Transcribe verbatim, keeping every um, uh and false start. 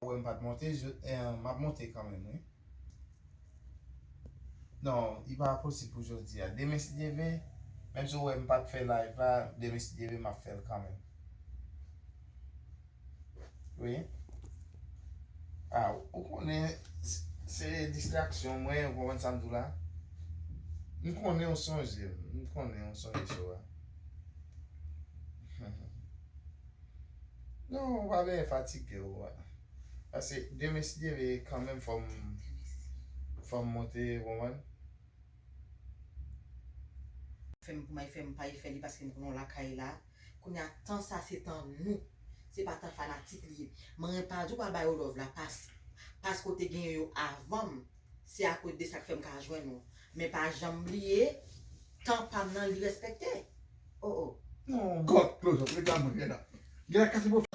Ou wè m pa t monte, m ap monte kanmenm, wi. Non, li pa posib pou jodi a. Demen, si Dye vle, menm si w wè m pa t fè live la, demen, si Dye vle, m ap fè l kanmenm. Wi. A, ou konnen, se distraksyon mwen, ou konprann sa m di w la? M konnen w sonje m, m konnen w sonje show a. Non, ou pa bezwen fatige w. Paske demen, si Dye vle, kanmenm fò m, fò m monte, ou konprann? Fè m pou may fè m pa fè li paske m konnen w lakay la. Kounye a, tan sa se tan nou. Se pa tan fanatik li ye. Mwen pa di w pa ba yo love la pas, paske w te genyen yo avan m. Se akoz de sa k fè m ka jwenn ou. Men pa janm bliye, tan pa m nan li respekte. Oh oh. Non. God, close up, regarde-moi, get up. Get up, kasi pou.